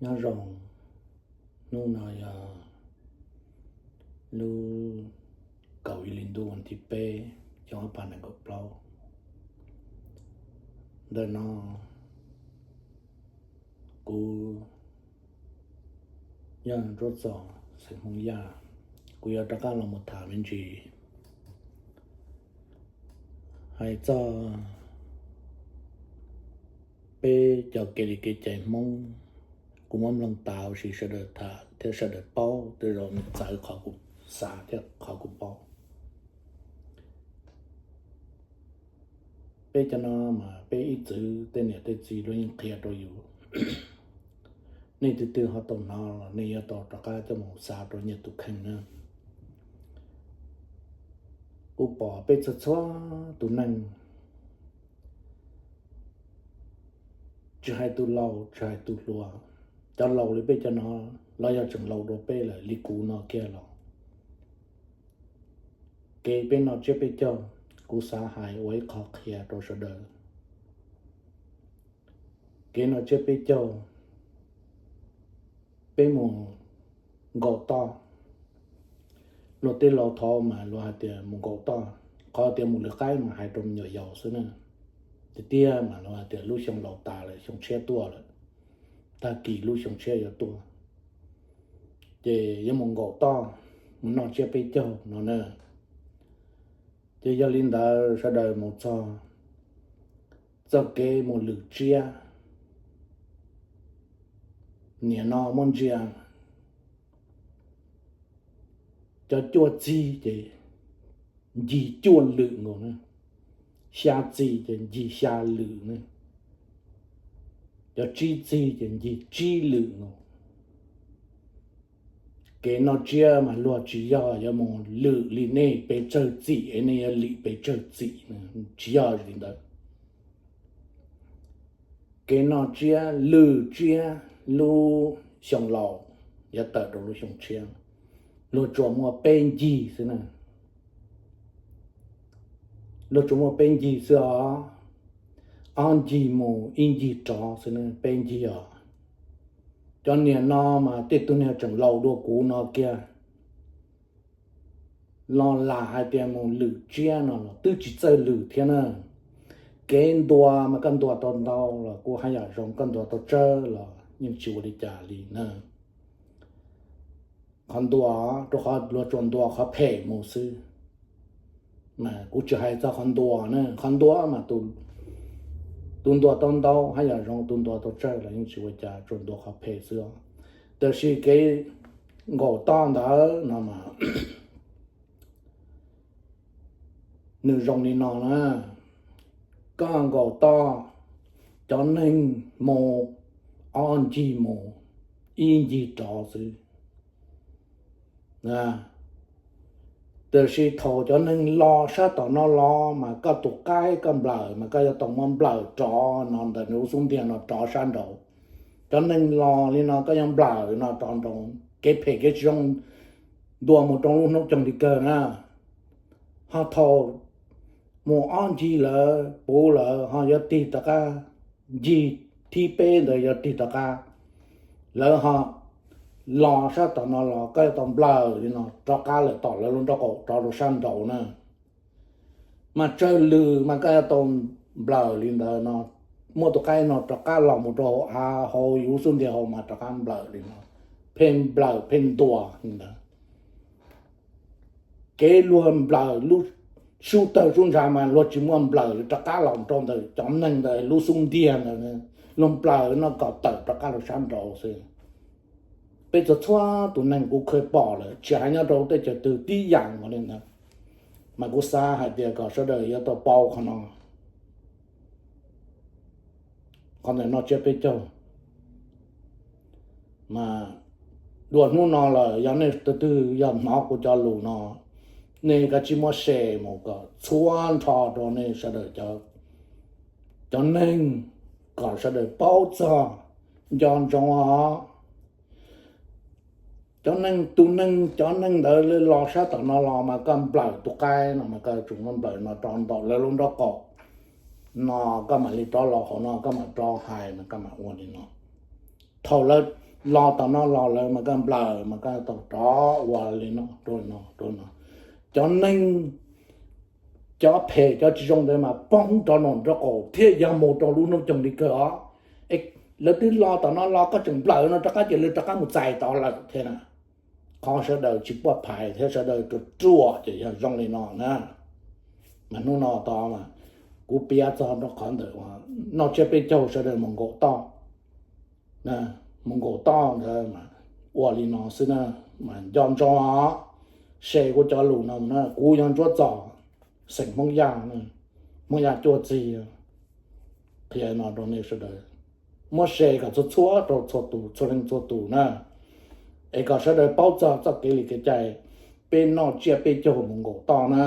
Nyob zoo, hnub no yog lub kaum ib hli ntuj vas thib peb, xyoo ob phav nees nkaum plaub. Ntawm no kuv yog Ntsuab Txos xeem Hmoob Yaj, kuv yuav rov qab los mus tham me ntsis hais txog peb cov kev li kev cai Hmoob. Kuv muab mloog tas ua si sawv daws tham thiab sawv daws paub tej zaum nws txawv qhov kuv xav thiab qhov kuv paub. Peb cov no mas peb ib txwm tej niam tej txiv lawv yeej qhia rau yus. Nej twg twg ho tau hnov los nej yuav tau rov qab coj mus xav rau nyias tus kheej na. Kuv pom peb txhua txhua tus neeg, tsis hais tus laus tsis hais tus hluas, cov laus li peb cov no los yog tseem laus dua peb lawm li kuv no kiag los, kev peb noj tsiab peb caug, kuv xav hais ua ib qho qhia rau sawv daws. Kev noj tsiab peb caug, peb mus nkaum toj. Luag tej laus thaud mas luag hais tias mus nkaum toj, qhov tias mus lwm qaib mas hais rau me nyuam yaus xwb na. Tiag tiag mas luag hais tias lub xyoo laus tas lawm xyoo tshiab tuaj lawm, tag kis lub xyoo tshiab yuav tuaj, ces yuav mus nkaum toj, mus noj tsiab peb caug no na. Ces yog li ntawd sawv daws mus txog txoj kev mus lwm tsiab, nim no muab ntsia, cov cuaj txig ces ncig cuaj lwm nkaus na, xya txig ces ncig xya lwm na, cov tsib txig ces ncig tsib lwm nkaus. Kev noj tsiab mas luag tsis yog yuav mus lwm li nej pes tsawg txim es nej yuav lim pes tsawg txim, tsis yog li ntawd. Kev noj tsiab lwm tsiab lub xyoo laus yuav tawm rau lub xyoo tshiab, luag tsuas muaj peb ncig xwb na. Luag tsuas muaj peb ncig xwb os, ob ncig mus ib ncig rov xwb na, peb ncig os. Cov niam no mas tej tug niag tseem laus dua kuv no kiag los lam hais tias mus lwm tsiab no los twb tsis txawj lwm thiab na. Kev ntuas mas koj ntuas tau ntau los kuj haj yam zoo, koj ntuas tau tsawg los yeej tsis ua li cas li na. Qhov ntuas, rau qhov luag tsuas ntuas qhov phem mus xwb. Mas kuv tsis hais txog qhov ntuas na, qhov ntuas mas tus ntuas tau ntau haj yam zoo, tus ntuas tau tsawg los yeej tsis ua cas, tsuas ntuas qhov phem xwb os. Tab sis kev nkaum toj ntawd no mas nws zoo li no na, koj nkaum toj, cov neeg mus ob ncig mus, ib ncig rov xwb. Tab sis thaum cov neeg los sab tom no los mas koj tus qaib koj nplawm mas koj yuav tau muab nplawm rov no ntawm nws lub xub ntiag no rov sab nraud. Cov neeg los li no koj yuav nplawm no rov nraud, kev phem kev tsis zoo ntuas mus rau lub hnub coog li kawg na. Ho thaum mus ob ncig lawm puv lawm ho yuav tig rov qab, ncig thib peb ntawd yuav tig rov qab, lawv ho los sab tom no los koj yuav tau nplawm li no rov qab lawm tom lawv lub nraub qaum rov rau sab nraud na. Mas tsawg lwm mas koj yuav tau nplawm li ntawd no, muab tus qaib no rov qab los mus rau hauv av hauv yus lub xub ntiag hauv mas rov qab nplawm li no, pheej nplawm pheej ntuas li ntawd. Kev luag nplawm lub sub tawg sub ntsa mas luag tsis muaj nplawm rov qab los rau ntawm cov neeg ntawd lub xub ntiag ntawd, luag nplawm no kom tawm rov qab rau sab nraud xwb. Peb txhua txhua tus neeg kuv kheev pom lawm, tsis hais nyob rau teb chaws twg tib yam nkaus li ntawd, mas kuv xav hais tias kom sawv daws yuav tau paub qhov no. Qhov ntawm noj tsiab peb caug mas dua hnub no lawm, yog nej tus twg yog hnov kuv cov lus no, nej kav tsij muab share mus kom txhua nrho rau nej sawv daws, cov neeg, kom sawv daws paub txog, nco ntsoov os. Cov neeg, tus neeg, cov neeg ntawd los sab tom no los mas koj nplawm tus qaib no mas koj tsum muab nplawm no rov ntaum lawv lub nraub qaum no, koj mam li rov los hauv no koj mam rov hais no, koj mam ua li no. Thaum lawv los tom no los lawm mas koj nplawm mas koj tau rov ua li no rau no rau no. Cov neeg, cov phem cov tsis zoo ntawd mas poob rov nraum nraub qaum thiab yog mus rau lub hnub coog li kawg os. Lawv twb los tom no los koj tseem nplawm no rov qab ces lawv rov qab mus txais tod lawm thiab na. Qhov sawv daws tsis puaj phais thiab sawv daws ruam ruam ces yog zoo li no na. Mas hnub no tod mas kuv piav txog rau qhov ntawm noj tsiab peb caug sawv daws mus nkaum toj, mus nkaum toj ntawd mas ua li no xwb na. Mas nco ntsoov, se kuv cov lus no na, kuv yog Ntsuab Txos, xeem Hmoob Yaj, Hmoob Yaj cuaj txig. Qhia no rau nej sawv daws, muab se kom txhua txhua rau txhua tus, txhua leej txhua tus na, es kom sawv daws paub txog txoj kev li kev cai peb noj tsiab peb caug mus nkaum toj na.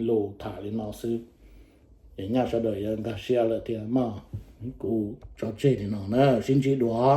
Lus tham li no xwb, es nyaj sawv daws yuav nkag siab lawm thiab mog. Kuv tso tseg li no na, sib ntsib dua.